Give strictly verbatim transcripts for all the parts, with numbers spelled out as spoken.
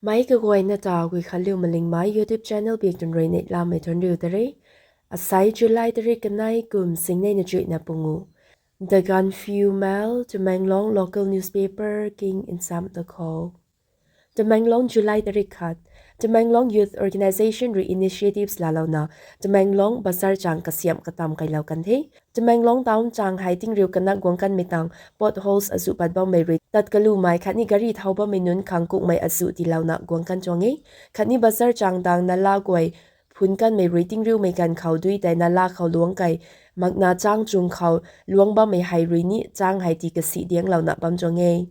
Meic kaguayna ta Guikhanliu Malingmei YouTube channel biak tun rui neihlamei thuanc riu ta re. Asai July tarik kanei kum singnei na chuihna pungu. The Gaanphiu Mail, Tamenglong local newspaper king nsam ta khou. Tamenglong, July tarik khat. Tamenglong Youth Organisation rui initiatives laalouna Tamenglong bazar chang kasiamh katam kailou kan the. Tamenglong town chang hei tingriu kanak guang kanmei tang potholes azuh pat bammei rui tat kalumei khatni gari thau bammei nunc khang kukmei azuh tiilouna guang kan tuang e. Khatni bazar chang dang nala guay phun kanmei rui tingriumei ganv khou dui tei nala khou luang kei makna chang chung khou luang bammei hei rui ni chang hei tii kasi dianglouna bam tuang e.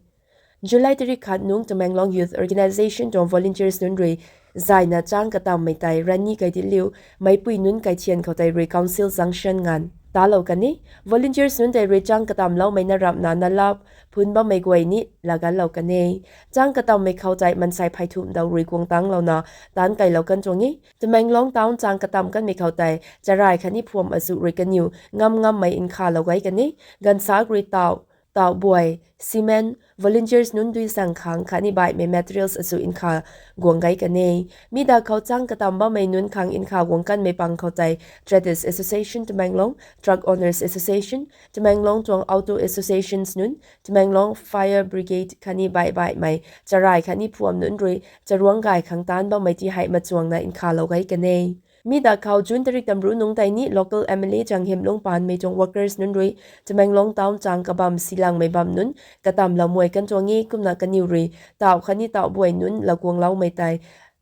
July tarik khat nung Tamenglong Youth Organisation tuang volunteers nunc rui zayna chang katammei tei ranni kai diliu, meicpui nunc kai thian khou tei rui council junction nganv talou kan e. Volunteers nunc tei rui chang katamloumei na rapna nala phun bammei guay ni laganlou kan e. Chang katammei khou tei mansei phey thumh dau rui guang tanglouna taanc kailou kan tuang e. Tamenglong town chang katam kanmei khou tei charai khatni phuam azuh rui kaniw ngam ngammei nkhalou gay kan e. Ganvsak rui tauh, tauh buay, cement, volunteers nunc dui zaeng khang khatni baihmei materials azuh nkha guang gay kan e. Mi da khou chang katam bammei nunc khang nkha guang kanmei pang khou tei Traders Association Tamenglong, Truck Owners Association Tamenglong tuang auto associations nunc, Tamenglong Fire Brigade khatni baih baihmei charai khatni phuam nunc rui charuang gay khang taanc bammei ti hei machuangna nkhalou gay kan e. Mi da khou June tarik tamru nungc tei ni local M L A Changhemlung Panmei tuang workers nunc rui Tamenglong town chang kabam silangmei bam nunc katamlou muai kan tuang e. Kumna kaniw rui tauh khatni tauh buay nunc laguangloumei tei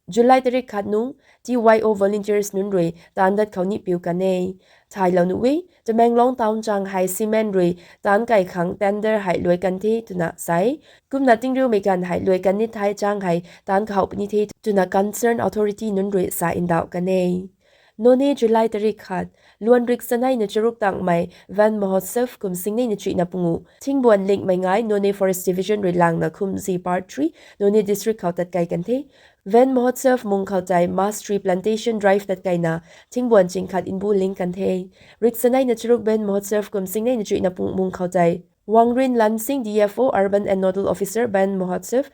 July tarik khat nung T Y O volunteers nunc rui taanc dat khou ni piu kan e. Thaylou nuh e, Tamenglong town chang hei cement rui taanc kai khang tender hei luai kan the twna sa e. Kumna tingriumei ganv hei luai kan ni thei chang hei taanc kahouh puni the twna concerned authority nunc rui sa ndauh kan e. Noney, July tarik khat. Luan rik sanei na charuk tangmei Van Mahotsav kum singnei na chuihna pungu thingbuan lingmei ngai Noney Forest Division rui langna Khumzi Part three, Noney District khou tatkai kan the. Van Mahotsav mung khou tei mass tree plantation drive tatkaina thingbuan ching khat mbu ling kan the. Rik sanei na charuk Van Mahotsav kum singnei na chuihna pung mung khou tei Wangrin Lansing, D F O, Urban and Nodal Officer, Van Mahotsav,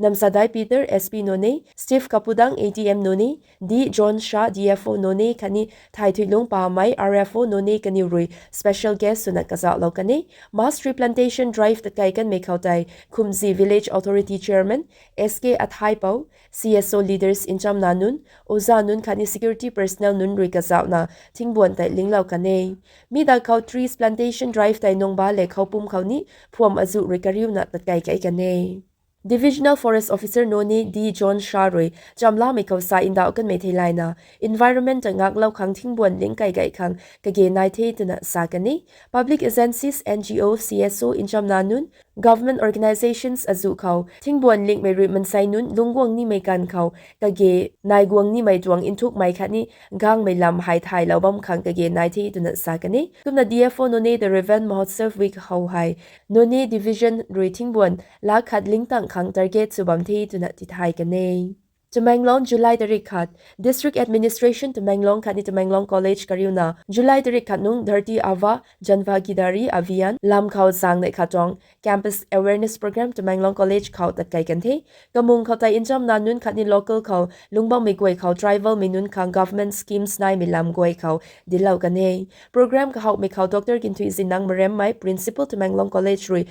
Namsadai Peter, S P Noney, Steve Kapudang, A D M Noney, D John Shah, D F O Noney khatni Thaithuilung Pamei, R F O Noney kaniw rui special guest swna kazauhlou kan e. Mass tree plantation drive tatkai kanmei khou tei Khumzi Village Authority Chairman S K Athaipou, C S O leaders nchamna nunc, oza nunc khatni security personnel nunc rui kazauhna thingbuan tei linglou kan e. Mi da khou trees plantation drive tei Nungba le Khoupum khou ni phuam azuh rui kariuna tatkai kai kan e. Divisional Forest Officer Noney D John Shah rui chamlamei khou sa ndauh kanmei theilayna environment ta ngaklou khang thingbuan ling kai gay khang kage nai the twna sa kan e. Public agencies, N G O, C S O nchamna nunc, government organisations azuh khou thingbuan lingmei rui mansei nunc lungcguang nimei ganv khou kage naiguang nimei tuang nthukmei khatni gangmei lam hei thaylou bam khang kage nai the twna sa kan e. Kumna D F O Noney ta Van Mahotsav Week how hei Noney Division rui thingbuan lakh khat ling tang khang target sw bam the twna tithay kan e. Tamenglong, July tarik khat. District Administration Tamenglong khatni Tamenglong College kariuna July tarik khat nung Dharti Aaba Janbhagidari Abhiyan lam khou zaeng neih khat tuang campus awareness program Tamenglong College khou tatkai kan the. Kamung khou tei nchamna nunc khatni local khou lungcbammei guay khou tribal mei nunc khang government schemes naimei lam guay khou dinclou kan e. Program kahouhmei khou Doctor Ginthuizynang Maremmei, Principal Tamenglong College rui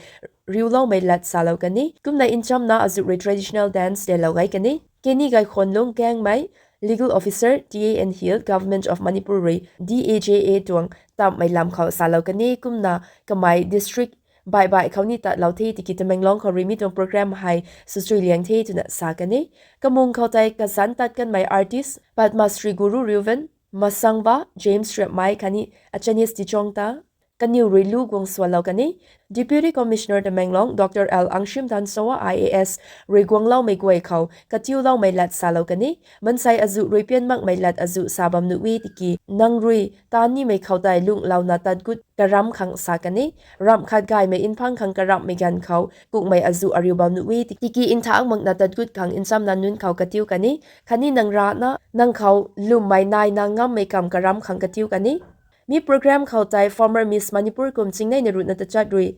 riuloumei lat salou kan e. Kumna nchamna azuh rui traditional dance telou gay kan e. Kenny Gaikhonlung Kangmei, Legal Officer, T A and Hill, Government of Manipur rui D A J A tuang tamhmei lam khou salou kan e. Kumna kamei district baih baih khou ni tatlou the tiki Tamenglong khou rui mi tuang program hei swchui liang the twna sa kan e. Kamung khou tei kazanc tat kanmei artist Padma Shri Guru Reuven Masangba, James Riapmei khatni Achanis Tichong ta kaniw rui lu guang sualou kan e. Deputy Commissioner Tamenglong Doctor L Angshim Dansoa I A S rui guangloumei guay khou katiuloumei lat salou kan e. Mansei azuh rui pian makmei lat azuh sa bam nuh e tiki nang rui taan nimei khou tei lunglouna tat gut karam khang sa kan e. Ramh khat gaymei nphang khang karamhmei ganv khou kukmei azuh ariu bam nuh e tiki nthak makna tat gut khang nchamna nunc khou katiu kan e. Khatni nang rana nang khou lwmmei naina ngammei kam karam khang katiu kan e. Mi program khou tei former Miss Manipur kum chingneina ruhna tachat rui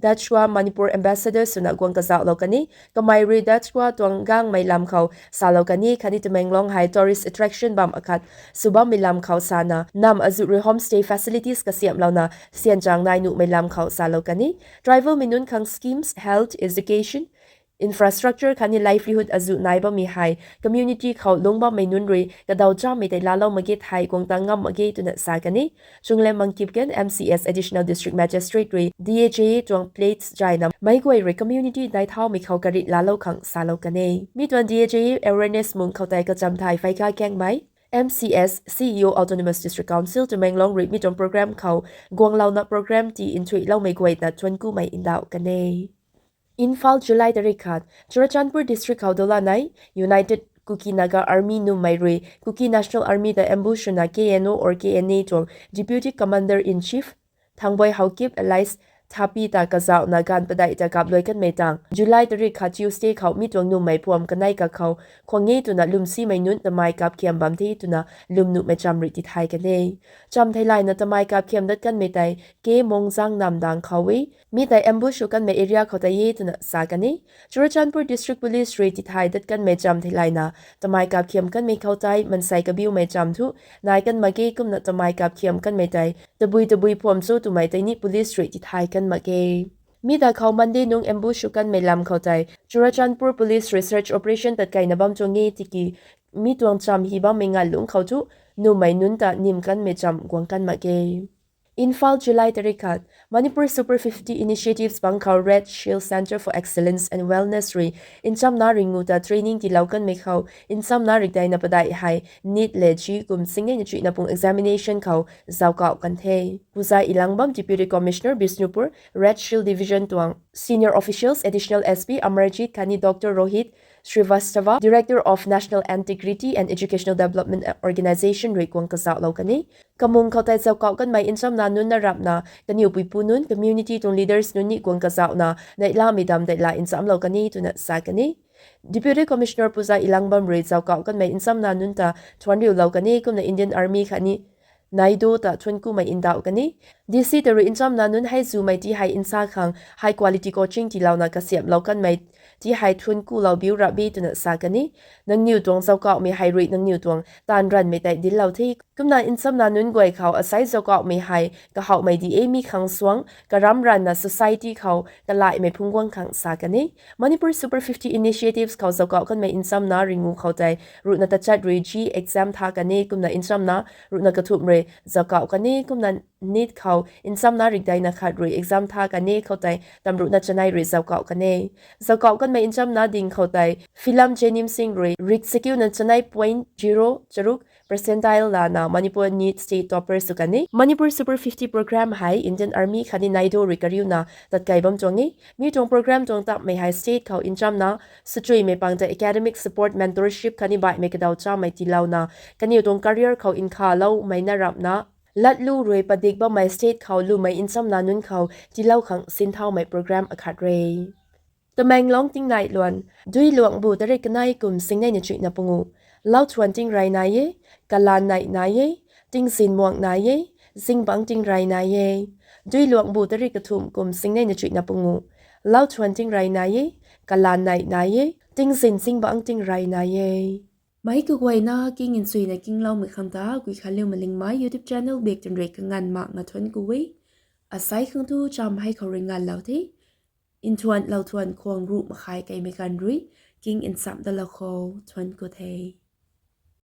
Dutch khou Manipur ambassador swna guang kazauhlou kan e. Kamei rui Dutch khou tuang gangmei lam khou salou kan e khatni Tamenglong hei tourist attraction bam akhat sw bammei lam khou sana nam azuh rui homestay facilities kasiamhlouna syan chang nai nuhmei lam khou salou kan e. Tribal mei nunc khang schemes, health, education, infrastructure khatni livelihood azuh nai bammei hei community khou lungc bammei nunc rui kadaw chammei tei laalou mak ge thei guang tang ngam mak ge twna sa kan e. Chunglem Mangkipgen, M C S Additional District Magistrate rui D A J A tuang plates zayna meic guay rui community dai thaumei khou karit laalou khang salou kan e. Mi tuang D A J A awareness mung khou tei kacham thai Phaikha Kengmei, M C S, C E O Autonomous District Council Tamenglong rui mi tuang program khou guanglouna program ti nthuihloumei guay ta thuanc kumei ndauh kan e. Imphal, July tarik khat: Churachandpur District khou dolanei United Kuki Naga Army nummei rui Kuki National Army ta ambush swna K N O or K N A tuang Deputy Commander in Chief Thangboi Haokip alias Thapi ta kazauhna ganv padeih ta kapluai kanmei tang July tarik khat Tuesday khou mi tuang nummei puam kanei kakhou khwang e twna lwmsimei nunc tamei kapkhiam bam the twna lwm nuhmei cham rui tithay kan e. Cham theilayna tamei kapkhiam dat kanmei tei K Mongjang namdang khou e. Mi tei ambush sw kanmei area khou tei e twna sa kan e. Churachandpur District Police rui tithay dat kanmei cham theilayna tamei kapkhiam kanmei khou tei mansei kabiumei cham thu nai kan mak ge kumna tamei kapkhiam kanmei tei tabui tabui phuam cho twmei tei ni police rui tithay kan mak ge. Mi ta khou Monday nung ambush sw kanmei lam khou tei Churachandpur Police rui search operation tatkeina bam tuang e tiki mi tuang cham hi bammei ngalungc khou thu nummei nunc ta nim kanmei cham guang kan mak ge. Imphal, July tarik khat: Manipur Super fifty Initiatives bang khou Red Shield Centre for Excellence and Wellness rui nchamna ringu ta training tiilou kanmei khou nchamna rikdeina padeih hei NEET le JEE kum singneina chuihna pung examination khou zaukauh kan the. Puja Elangbam, Deputy Commissioner, Bishnupur, Red Shield Division tuang senior officials, Additional S P Amarjit khatni Doctor Rohit Srivastava, Director of National Integrity and Educational Development Organisation rui guang kazauhlou kan e. Kamung khou tei zaukauh kanmei nchamna nunc na rapna kaniw puipu nunc, community tuang leaders nunc ni guang kazauhna neihlamei dam tei la nchamlou kan e twna sa kan e. Deputy Commissioner Puja Elangbam rui zaukauh kanmei nchamna nunc ta thuanc riulou kan e kumna Indian Army khatni NIDO ta thuanc kumei ndauh kan e. D C ta rui nchamna nunc hei zumei ti hei nsa khang high quality coaching tiilouna kasiamhlou kanmei ti hei thuanc kulou biu rap e twna sa kan e. Nangniw tuang zaukauhmei hei rui nangniw tuang taanv ranvmei tei dinclou the. Kumna nchamna nunc guay khou asei zaukauhmei hei kahouhmei di e, mi khang suang karam ranvna society khou kalaihmei phungc guang khang sa kan e. Manipur Super fifty Initiatives khou zaukauh kanmei nchamna ringu khou tei ruhna tachat rui JEE exam tha kan e kumna nchamna ruhna kathumh rui zaukauh kan e kumna NEET khou nchamna rikdeina khat rui exam tha kan e khou tei tamruhna chanei rui zaukauh kan e. Zaukauh kanmei nchamna ding khou tei Philam Jenim Singh rui rik sakiuna chanei point zero charuk percentile lana Manipur NEET state topper sw kan e. Manipur Super fifty program hei Indian Army khatni NIDO rui kariuna tatkei bam tuang e. Mi tuang program tuang tapmei hei state khou nchamna swchuimei pang ta academic support, mentorship khatni baihmei kadaw chamei tiilouna kaniw tuang career khou nkhavloumei na rapna latlu rui padik bammei state khou lumei nchamna nunc khou tiilou khang sinthaumei program akhat re. Tamenglong tingnai luan: Duiluangbu tarik kanei kum singneina chuihna pungu: Lauthuan tingrey nai e, kalan nei nai e, tingzin muang nai e, zingbangc tingrey nai e. Duiluangbu tarik kathumh kum singneina chuihna pungu: Lauthuan tingrey nai e, kalan nei nai e, tingzin zingbangc tingrey nai e. Meic kaguayna king nchuina kingloumei khang ta Guikhanliu Malingmei YouTube channel bak twn rui kanganv mak nga thuanc ku e. Asei khang tu cham hei khou rui nganvlou the. Nthuan lauthuan khwang ruh makhai keimei ganv rui king nchamh dalou khou thuanc ku the.